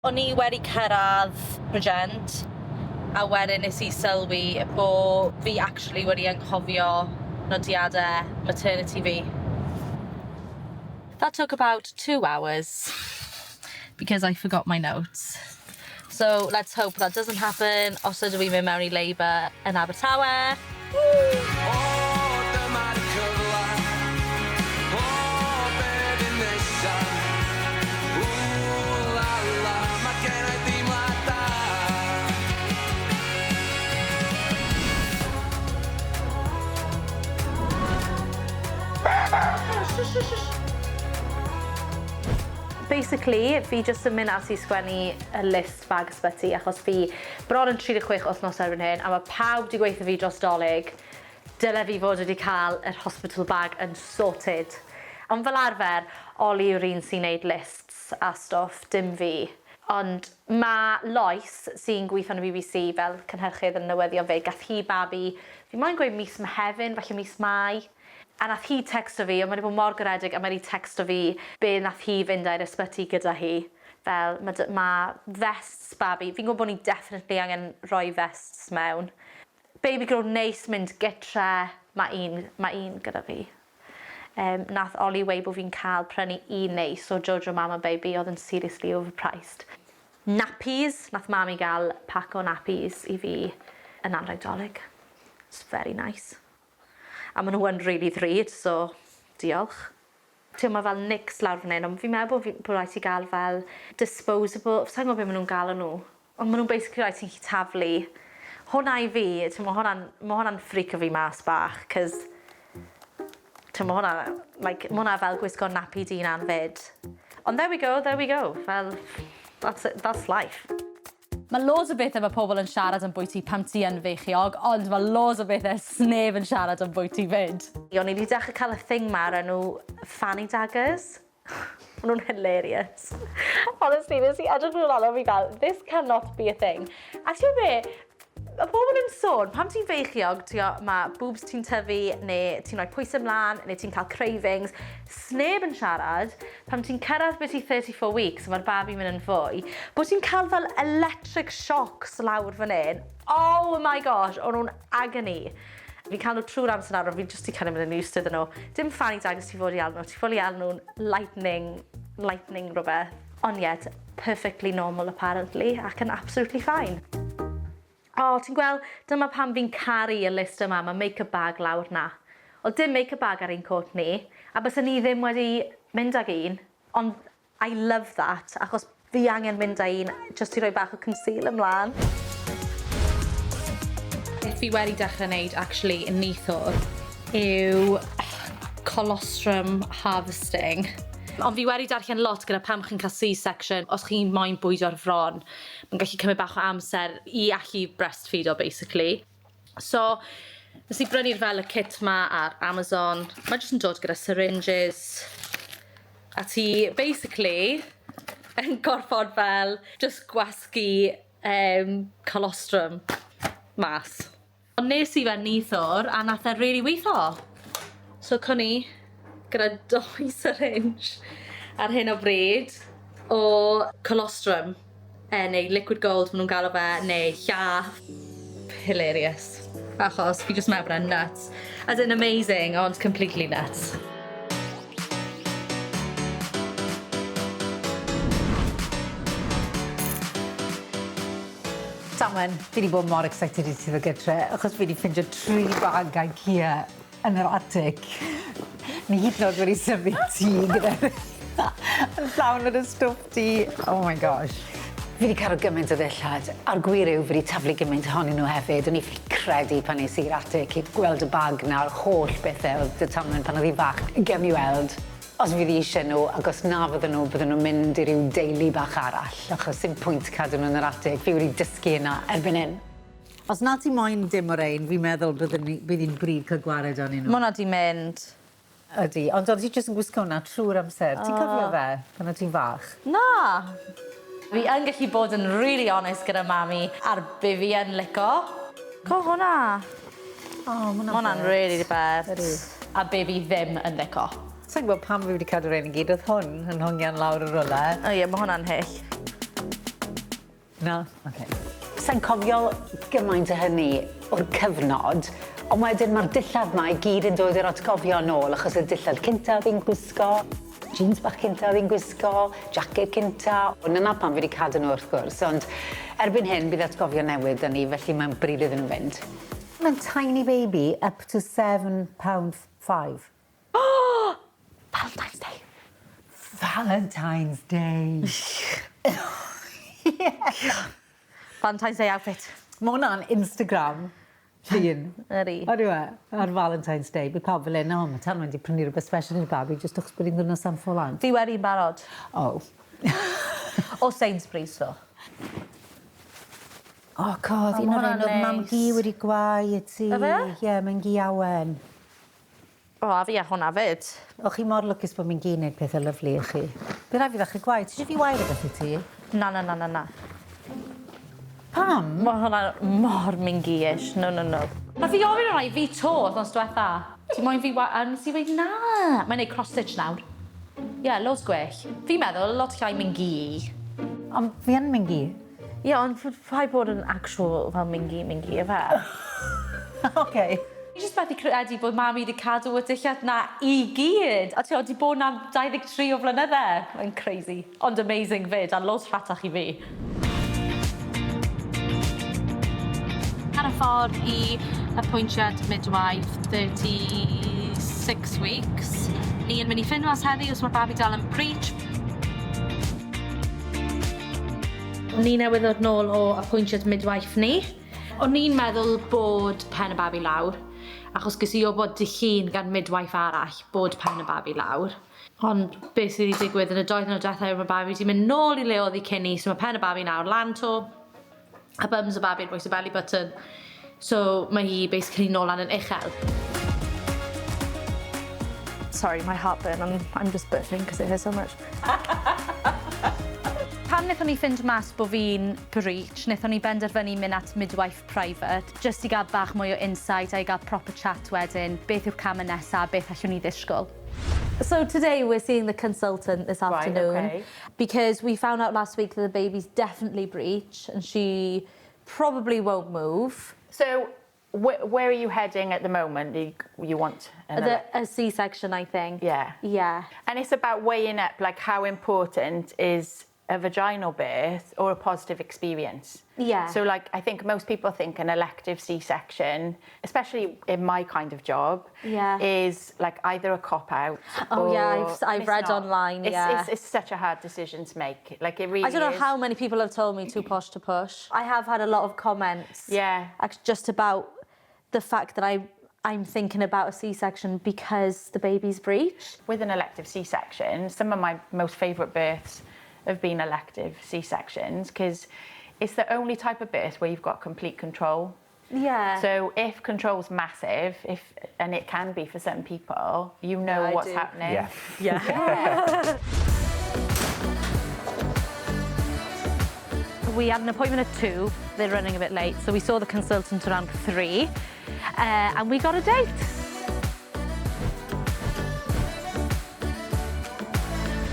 O'n i wedi cyrraedd Bridgend a wedyn nes i sylwi bo' fi actually wedi anghofio nodiade maternity fi. That took about two hours because I forgot my notes. So let's hope that doesn't happen os ydw i'n mynd mewn i labour yn Abertawe. Woo! O, dyma'r cyfle. O, be fydd nesa? Ww, la la, mae gen i deimlad da. Basically, fi jyst yn mynd ati i sgwennu y list bag ysbyty achos fi bron yn 36 wythnos erbyn hyn a mae pawb 'di gweutho fi dros Dolig dyle fi fod wedi cael yr hospital bag yn sorted. Ond fel arfer, Ollie yw'r un sy'n neud lists a stwff, dim fi. Ond ma' Lois, sy'n gweithio yn y BBC fel cynhyrchydd yn newyddion 'fyd, gath hi babi, fi moyn gweud mis Mehefin, falle mis Mai. A nath hi tecsto fi, ond ma' 'di bod mor garedig a ma' 'di tecsto fi be nath hi fynd â i'r ysbyty gyda hi. Fel ma' dy- ma' vests babi, fi'n gwybod bod ni definitely angen rhoi vests mewn. Baby grow neis mynd gytre, ma' un, ma' un gyda fi. Yym nath Ollie weud bo' fi'n cael prynu un neis o Jojo Mama Baby oedd yn seriously overpriced. Nappies, nath mami gael pack o nappies i fi yn anrheg Dolig. It's very nice. A ma' nhw yn rili ddrud so diolch. T'mo' ma' fel nicks lawr fan 'yn ond fi'n meddwl bo' fi bo' raid ti ga'l fel disposable sai'n gwbo be' ma' nw'n galw nw ond ma' nw'n basically raid ti'n gallu taflu. Hwnna i fi t'mo' hwnna'n ma' hwnna'n freako fi mas bach 'c'os t'mo' ma' hwnna like ma' hwnna fel gwisgo nappy dy hunan 'fyd. Ond there we go there we go fel that's it that's life. Mae loads o bethe ma' pobl yn siarad ambwyty pan ti yn feichiog, ond ma' loads o bethe sneb yn siarad ambwyty 'fyd. O'n i 'di dechre cael y thing 'ma o'r enw fanny daggers. Ma' nw'n hilarious. Honestly nes i edrych nw lan a fi fel this cannot be a thing. A t'mo' be'? Ma' pobl yn sôn pan ti'n feichiog t'go' ma' boobs ti'n tyfu ne' ti'n rhoi pwyse mlan ne' ti'n ca'l cravings. Sneb yn siarad pan ti'n cyrraedd byti 34 weeks a ma'r babi'n mynd yn fwy, bo' ti'n cael fel electric shocks lawr fan 'yn. Oh my gosh, o'n nhw'n agony. Fi'n cael nhw trwy'r amser nawr ond fi jyst 'di kind of mynd yn used iddyn nhw. Dim fanny daggers ti fod i alw nhw, ti ffili alw nhw'n lightning, lightning rhywbeth. Ond ie, perfectly normal apparently ac yn absolutely fine. O, ti'n gweld, dyma pam fi'n caru y list yma, mae make-up bag lawr 'na. O'dd dim make-up bag ar ein cot ni, a bysen ni ddim wedi mynd ag un, ond I love that, achos fi angen mynd â un jyst i roi bach o concealer mlan. Beth fi wedi dechrau wneud actually neithiwr yw colostrum harvesting. Ond fi wedi darllen lot gyda pam chi'n cael C-section, os chi'n moyn bwydo'r fron, mae'n gallu cymryd bach o amser i allu breastfeedo basically. So, nes i brynu'r fel y kit 'ma ar Amazon. Mae jyst yn dod gyda syringes. A ti basically yn gorfod fel jyst gwasgu yym colostrum mas. Ond nes i fe neithiwr a nath e rili weitho. So co ni gyda dou syringe ar hyn o bryd o colostrum yy neu liquid gold ma' nw'n galw fe neu llath. Hilarious. Achos fi jyst me'wl bod e'n nuts. As in amazing ond completely nuts. Tanwen, fi 'di bod mor excited i ti ddod gytre achos fi 'di ffindio tri bag IKEA yn yr atig. Ni hyd yn o'd wedi symud tŷ gyda yn llawn o dy stwff di. Oh my gosh. Fi 'di cadw gymaint o ddillad, a'r gwir yw fi 'di taflu gymaint ohonyn nhw hefyd. O'n i ffili credu pan es i i'r atig i gweld y bag 'na a'r holl bethe o'dd 'dy Tanwen pan o'dd 'i'n fach. Gewn ni weld os fydd 'i isie nhw ac os na fydden nhw bydden nhw'n mynd i ryw deulu bach arall achos sim pwynt cadw nhw yn yr atig. Fi wedi dysgu hynna erbyn hyn. Os na ti moyn dim o rein fi'n meddwl byddwn ni bydd 'i'n bryd ca'l gwared arnyn nhw. Ma' wnna 'di mynd. Ydi ond o'dd ti jyst yn gwisgo wnna trw'r amser. Ti'n cofio fe pan o' ti'n fach? Na! Fi yn gallu bod yn rili onest gyda mami ar be' fi yn lico. Co hwnna. O ma' wnna'n Ma' wnna'n rili bert. Ydi. A be' fi ddim yn lico. Sai'n gwbod pam fi wedi cadw rein i gyd o'dd hwn yn hongian lawr yn rywle. O ie ma' hwnna'n hyll. Na? Oce. Sai'n cofio gymaint o hynny o'r cyfnod, ond wedyn ma'r dillad 'ma i gyd yn dod i'r atgofion nôl achos y dillad cynta fi'n gwisgo, jeans bach cynta fi'n gwisgo, jacket cynta. Ond 'na pam fi 'di cadw nhw wrth gwrs, ond erbyn hyn bydd atgofion newydd 'da ni, felly mae'n bryd iddyn nhw fynd. Mae'n tiny baby up to £7.5. Valentine's Day. Valentine's Day. Valentine's Day outfit. Mae hwnna'n Instagram llun. Ydi. Ydy e? Ar Valentine's Day. Bydd pawb fel un, o, mae Tanwen wedi prynu rhywbeth special i'r babi, jyst achos bod hi'n ddwrnod San Ffolant. Fi wedi'n barod. Oh. O Sainsbury's, so. Oh, God, O, un ma' o'r hwnna'n un oedd mam neis. gi wedi gwau i ti. Yfe? Ie, yeah, mae'n gi awen. O, a fi a hwnna fyd. O chi mor lwcus bod mi'n gi wneud pethau lyfli i chi. Bydd rhaid fi ddechrau gwau. Ti eisiau fi wau rhywbeth i ti? Na, na, na, na, na. Pam? Mae hwnna mor mingi-ish. No, no, no. Nath i ofyn hwnna i fi to wythnos diwetha. Ti moyn fi A nes i weud na. Mae'n neud cross-stitch nawr. Ie, yeah, loads gwell. Fi'n meddwl, lot llai mingi. Ond fi yn mingi. Ie, yeah, ond rhaid bod yn actual fel mingi, mingi, efe. OK. Fi jyst methu credu bod mami wedi cadw y dillad na i gyd. A ti wedi bod na 23 o flynydde. Mae'n crazy. Ond amazing fyd, a loads rhatach i fi. Ar y ffordd i apwyntiad midwife 36 weeks. Ni yn mynd i ffindo mas heddi os mae'r babi dal yn breech. Ni newydd ddod nôl o apwyntiad midwife ni. O'n i'n meddwl bod pen y babi lawr, achos ges i wybod dy llun gan midwife arall bod pen y babi lawr. Ond beth sydd wedi digwydd yn y 2 diwrnod diwethaf yw mae babi wedi mynd nôl i le oedd hi cyn i, so mae pen y babi nawr lan to, a bums y babi ar bwys y belly button. So mae hi basically nôl lan yn uchel. Sorry, my heartburn, I'm just burping because it hurts so much. Pan wnaethon ni ffind mas bod fi'n breech, wnaethon ni benderfynu mynd at midwife private, just i gael bach mwy o insight a i gael proper chat wedyn, beth yw'r camau nesaf, beth allwn ni ddisgwyl. So today we're seeing the consultant this afternoon because we found out last week that the baby's definitely breech and she probably won't move. So, where are you heading at the moment? You want another? A C-section, I think. And it's about weighing up, like, how important is a vaginal birth or a positive experience. So, like, I think most people think an elective C-section, especially in my kind of job, is like either a cop out. Oh, yeah, And I've it's read not. online, It's, it's such a hard decision to make. Like, it really I don't know is. how many people have told me too posh to push. I have had a lot of comments. Just about the fact that I'm thinking about a C-section because the baby's breech. With an elective C-section, some of my most favourite births have been elective C-sections because it's the only type of birth where you've got complete control. So if control's massive, if and it can be for some people, you know Yeah, I what's do. happening. We had an appointment at 2. They're running a bit late, so we saw the consultant around 3, and we got a date.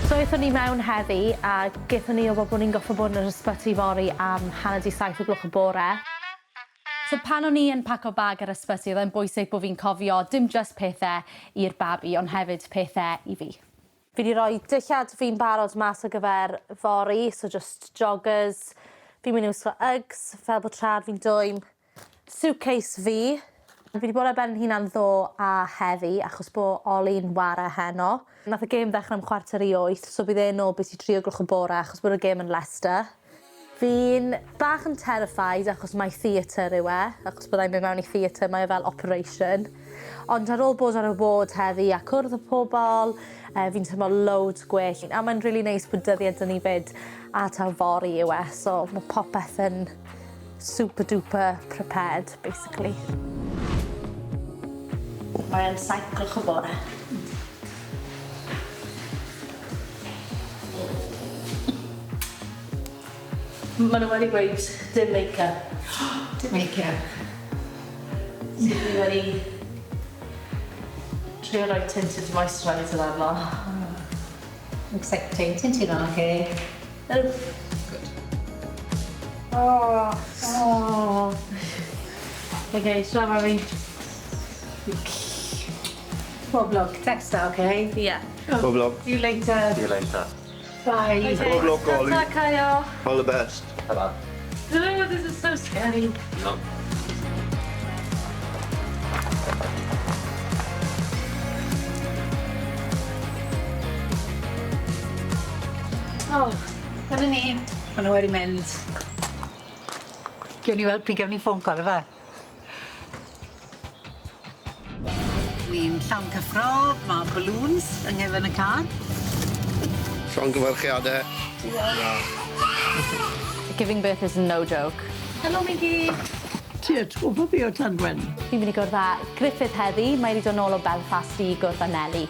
So aethon ni mewn heddi a gaethon ni o bod ni'n goffo bod yn yr ysbyty fory am 6:30 o gloch y bore. So pan o'n i yn paco bag ar ysbyty, oedd e'n bwysig bod fi'n cofio dim just pethau i'r babi, ond hefyd pethau i fi. Fi wedi rhoi dillad fi'n barod mas ar gyfer fory, so just joggers. Fi'n mynd i wisgo Uggs, fel bod trad fi'n dwym. Suitcase fi. Fi wedi bod ar ben hunan ddo a heddi, achos bod Oli'n ware heno. Nath y gêm ddechrau am 7:45, so bydd e'n nôl byti 3 o gloch y bore, achos bod y gêm yn Leicester. Fi'n bach yn terrified achos mae theatr yw e, achos byddai'n mynd mewn i theatr, mae e fel operation. Ond ar ôl bod ar y ward heddi a cwrdd â pobl, fi'n teimlo loads gwell. A mae'n really neis bod dyddiad 'da ni fyd a taw fory yw e, so mae popeth yn super duper prepared, basically. Mae'n 7 gloch y bore. Maen nhw wedi gweud dim make-up. Dim make-up. So fi wedi trio rhoi tinted moisturiser arno. Exciting. Ti'n teimlo'n okay? Good. Oh, oh. Okay, shwmae, mami. Pob lwc, text her, okay? Yeah. Pob lwc. See you later. See you later. Bye. Pob lwc, Ollie. Ta, Caio. All the best. Ta-ra. Oh, this is so scary. No. Oh, dyna ni. Ma' nw wedi mynd. Gewn ni weld pryd gewn ni ffôn call yfe? Ni'n llawn cyffro, ma' balloons yng ngefn y car. Llongyfarchiade. Giving birth is no joke. Helo, Migi. Ti atgoffa fi o Llanwen. Fi'n mynd i gwrdd â Griffith heddi. Mae wedi dod nôl o Belfast i gwrdd â Nelly.